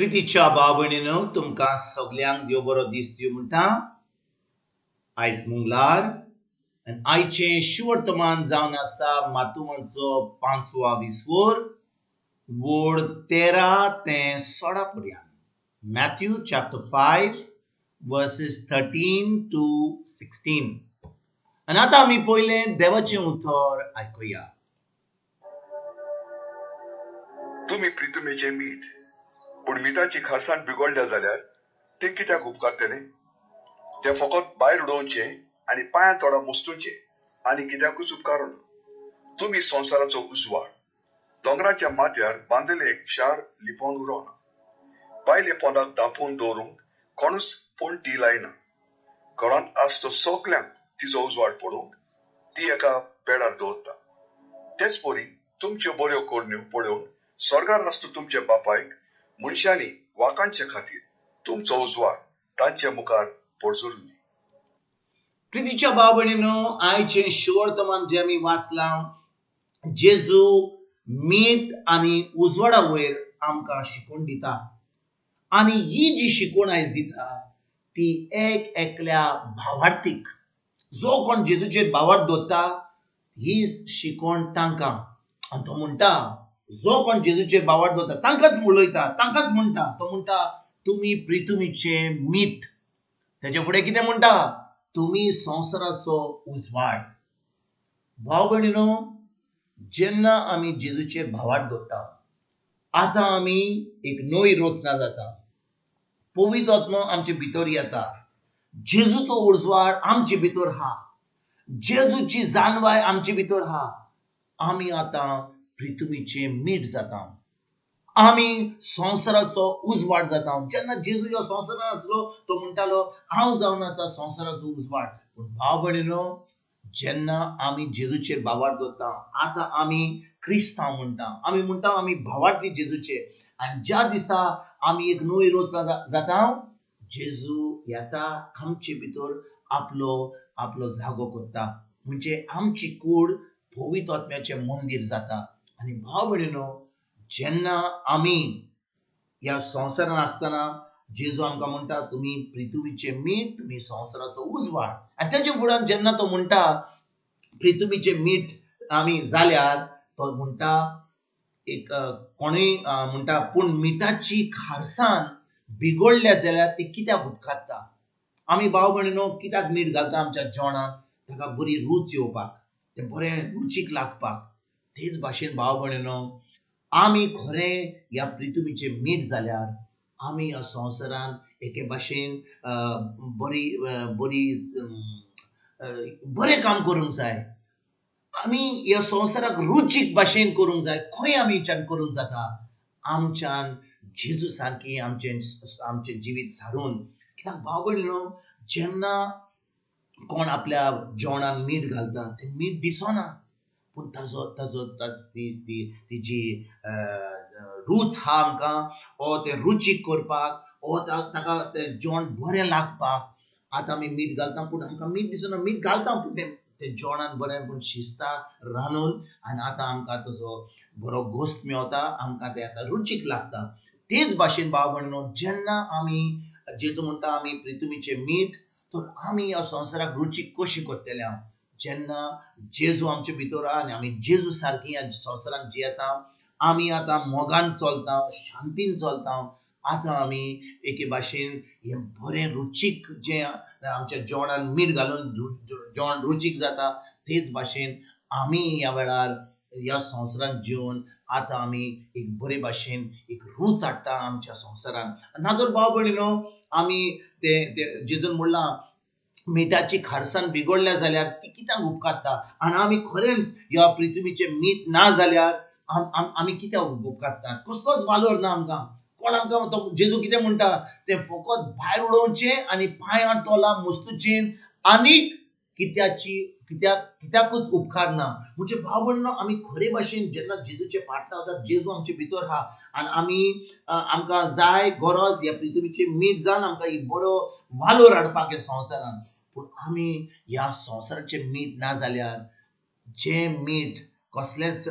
प्रितीच्या भाव भयणीनो, तुमकां सगल्यांक देव बरो दीस दिवं म्हणटा. आयज मंगळार आनी आयचें शिवर्तमान जावन आसा मातुमाचो पांचवा विस्वोर, वोड 13 ते 16 पर्यंत. Matthew chapter 5 verses 13 to 16. आनी आतां आमी पयलें देवाचें उतर आयकुया. तुमी प्रितुमेचें मीठ, पूण मिठाची खारसाण बिगडल्या जाल्यार तें कित्याक उपकारतलें? तें फकत भायर उडोवचें आनी पांयां तोडा मुस्तुचें आनी कित्याकूच उपकारना. तुमी संवसाराचो उजवाड. दोंगराच्या माथ्यार बांदिल्लें एक शार लिपोवन उरोना. बायले पोंदाक धांपून दवरूंक कोणूच पणटी लायना. घरांत आसतो सगल्यांक तिचो उजवाड पडूंक ती एका पेडार दवरता. तेच परी तुमच्यो बऱ्यो करण्यो पळोवन स्वर्गार आसता तुमच्या बापायक मनशांनी वाखाणचे खातीर तुमचो उजवाड तांचे मुखार पडजुरून दी. प्रितीच्या भाव भयणीनो, आयचें शिवर्तमान जें आमी वाचलां, जेजू मीठ आनी उजवाडा वयर आमकां शिकवण दिता. आनी ही जी शिकवण आयज दिता ती एक एकल्या भावार्थीक, जो कोण जेजूचेर भावार्थ दवरता ही शिकवण तांकां. आनी तो म्हणटा, जो कोण जेजूचेर भावार्थ दवरता तांकांच उलयता, तांकांच म्हणटा. तो म्हणटा, तुमी प्रितुमीचें मीठ. तेजे फुडें कितें म्हणटा? तुमी संवसाराचो उजवाड. भाव भयणीनो, जेन्ना आमी जेजूचेर भावार्थ दवरता, आतां आमी एक नवी रचना जाता. पवित्र आत्मो आमचे भितर येता. जेजूचो उजवाड आमचे भितर आहा. जेजूची जानवाय आमचे भितर आहा. आमी आतां प्रितुमीचें मीठ जाता. आमी संवसाराचो उजवाड जाता. जेन्ना जेजू ह्या संवसारान आसलो तो म्हणटालो, हांव जावन आसा संवसाराचो उजवाड. पूण भाव भयणीनो, जेन्ना आमी जेजूचेर भावार्थ दवरता, आतां आमी क्रिस्तांव म्हणटा. आमी म्हणटा आमी भावार्थी जेजूचे. आनी ज्या दिसा आमी एक नवी रचना जाता, जेजू येता आमचे भितर आपलो आपलो जागो करता. म्हणजे आमची कूड पवित्र आत्म्याचें मंदीर जाता. आनी भाव भयणीनो, जेन्ना आमी ह्या संवसारान आसतना जेजू आमकां म्हणटा, तुमी प्रितुमीचें मीठ, तुमी संवसाराचो उजवाड. आनी तेजे फुड्यान जेन्ना तो म्हणटा प्रितुमीचें मीठ आमी जाल्यार, तो म्हणटा एक कोणूय म्हणटा, पूण मिठाची खारसाण बिगडल्या जाल्यार ती कित्याक उपकारता? आमी भाव भयणीनो कित्याक मीठ घालता आमच्या जेवणाक? ताका बरी रूच येवपाक, तें बरें रुचीक लागपाक. तेच भाशेन भाव भयणीनो, आमी खरें ह्या प्रितुमीचें मीठ जाल्यार आमी ह्या संवसारान एके भाशेन बरी बरी बरें काम करूंक जाय. आमी ह्या संवसाराक रुचीक भाशेन करूंक जाय. खंय आमीच्यान करूंक जाता? आमच्यान जेजू सारकी आमचें आमचें जिवीत सारून. कित्याक भाव भयणीनो, जेन्ना कोण आपल्या जेवणान मीठ घालता तें मीठ दिसना, पूण ताजो ताजो ती ती तिजी रूच आहा आमकां, ओ तें रुचीक करपाक, ओ ताका तें जेवण बरें लागपाक आतां आमी मीठ घालता. पूण आमकां मीठ दिसना. मीठ घालता पूण तें जेवणान बरें पूण शिजता रांदून, आनी आतां आमकां ताजो बरो गोस्त मेवता, आमकां तें आतां रुचीक लागता. तेच भाशेन भाव भयणीनो, जेन्ना आमी जेजू म्हणटा आमी प्रितुमीचें मीठ, तर आमी ह्या संवसाराक रुचीक कशी करतले? हांव जेन्ना जेजू आमचे भितर आहा आनी आमी जेजू सारकी ह्या संवसारान जियेता, आमी आतां मोगान चलता, शांतीन चलता. आतां आमी एके भाशेन हें बरें रुचीक जें आमच्या जेवणान मीठ घालून जेवण रुचीक जाता, तेच भाशेन आमी ह्या वेळार ह्या संवसारान जिवन आतां आमी एक बरे भाशेन एक रूच हाडटा आमच्या संवसारान. ना तर भाव भयणीनो, आमी तें जेजून म्हणलां, मिठाची खारसाण बिगडल्या जाल्यार ती कित्याक उपकारता? आनी आमी खरेंच ह्या पृथ्वीचें मीठ ना जाल्यार आमी कित्याक उपकारतात? कसलोच वालोर ना आमकां. कोण आमकां तो जेजू कितें म्हणटा, तें फकत भायर उडोवचें आनी पांयां तोला मुस्तुचें, आनीक कित्याची कित्याक कित्याकूच उपकारना. म्हणजे भाव भयणीनो, आमी खरे भाशेन जेन्ना जेजूचे पाट लावतात, जेजू आमचे भितर आहा आनी आमी आमकां जाय गरज ह्या पृथ्वीचें मीठ जावन आमकां एक बरो वालोर हाडपाक ह्या संवसारान. पूण आमी ह्या संवसाराचें मीठ ना जाल्यार जें मीठ कसलेंच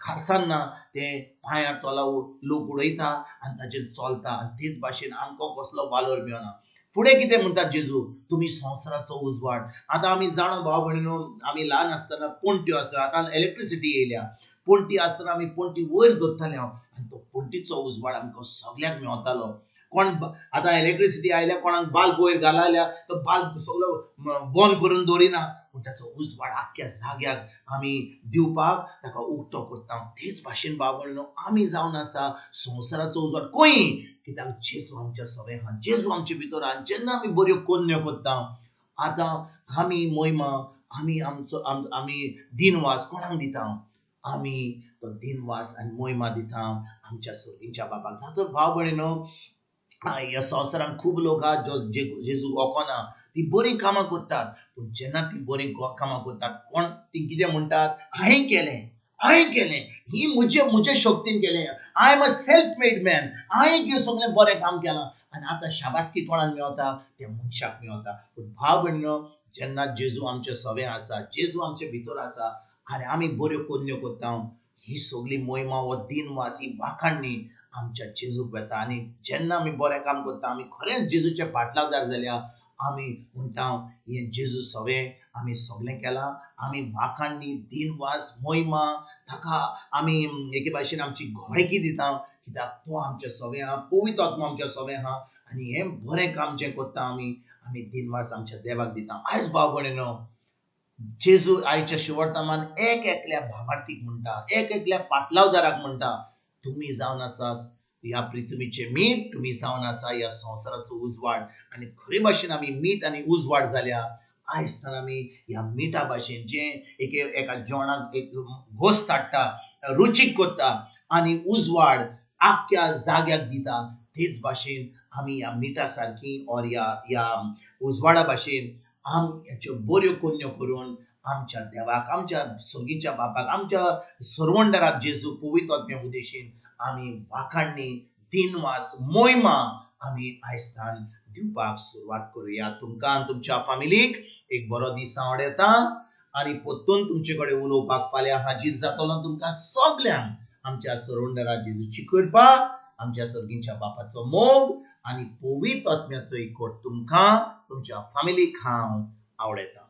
खारसाण ना, तें पांयार तोला लोक उडयता आनी ताचेर चलता. आनी तेच भाशेन आमकां कसलो वालोर मेळना. फुडें कितें म्हणटात जेजू, तुमी संवसाराचो उजवाड. आतां आमी जाणा भाव भयणीनो, आमी ल्हान आसतना पणट्यो आसतना, आतां इलेक्ट्रिसिटी येयल्या, पणटी आसतना आमी पणटी वयर दवरताले आनी तो पणटीचो उजवाड आमकां सगळ्यांक मेवतालो. कोण आतां इलेक्ट्रिसिटी आयल्या, कोणाक बाल्ब वयर घालायल्या तो बाल्ब सगळो बंद करून दवरिना, पूण ताचो उजवाड आख्ख्या जाग्याक आमी दिवपाक ताका उक्तो करता. तेच भाशेन भाव भयणीनो, आमी जावन आसा संवसाराचो उजवाड. खंय? कित्याक जेजू आमच्या सगळें आहा, जेजू आमचे भितर आहा. जेन्ना आमी बऱ्यो कोन्न्यो करता, आतां आमी मोहिमा, आमी आमचो आमी दिनवास कोणाक दिता? आमी तो दिनवास आनी मोहिमा दिता आमच्या सर्गीच्या बापाक. तातूंत भाव भयणीनो, ह्या संवसारांत खूब लोक आहा जो जेजू वळखना, ती बरीं कामां करतात, पूण जेन्ना ती बरीं कामां करतात, कोण ती कितें म्हणटात, हांवें केलें, हांवें केलें, ही म्हजे म्हजे शक्तीन केलें, I am a self made man, हांवें हें सगळें बरें काम केलां. आनी आतां शाबासकी कोणाक मेवता? त्या मनशाक मेवता. पूण भाव भयणीनो, जेन्ना जेजू आमचे सवें आसा, जेजू आमचे भितर आसा आनी आमी बऱ्यो कोन्न्यो करता, ही सगळी मोहिमा, हो दिनवास, ही वाखाणणी आमच्या जेजूक वता. आनी जेन्ना आमी बरें काम करता, आमी खरेंच जेजूचे पाटलावदार जाल्या, आमी म्हणटा हें जेजू सवें आमी सगळें केलां. आमी वाखाणणी, दिनवास, मोहिमा ताका आमी एके भाशेन आमची गोळकी दिता, कित्याक तो आमच्या सवें आहा, पवित्र आत्मा आमच्या सवें आहा. आनी हें बरें काम जें करता आमी, आमी दिनवास आमच्या देवाक दिता. आयज भाव भयणीनो, जेजू आयच्या शिवर्तमान एक एकल्या भावार्थीक म्हणटा, एक एकल्या पाटलावदाराक म्हणटा, तुमी जावन आसा ह्या पृथ्वीचें मीठ, तुमी जावन आसा ह्या संवसाराचो उजवाड. आनी खरे भाशेन आमी मीठ आनी उजवाड जाल्या, आयज तर आमी ह्या मिठा भाशेन जें एके एका जेवणाक एक घोस्त हाडटा, रुचीक करता आनी उजवाड आख्ख्या जाग्याक दिता, तेच भाशेन आमी ह्या मिठा सारकी ओर ह्या ह्या उजवाडा भाशेन आमच्यो बऱ्यो कोन्न्यो करून आमच्या देवाक, आमच्या सर्गीच्या बापाक, आमच्या सरवंडराक जेजू पवित्र आत्म्या उद्देशीन आमी वाखाणणी, दिनवास, मोहिमा आमी आयजतान दिवपाक सुरवात करुया. तुमकां आनी तुमच्या फामिलीक एक बरो दीस हांव येता आनी परतून तुमचे कडेन उलोवपाक फाल्यां हाजीर जातलो. तुमकां सगल्यांक आमच्या सरवंडरा जेजूची कृपा, आमच्या सर्गीच्या बापाचो मोग आनी पवित्र आत्म्याचो एकवट तुमकां तुमच्या फामिलीक हांव आवडयता.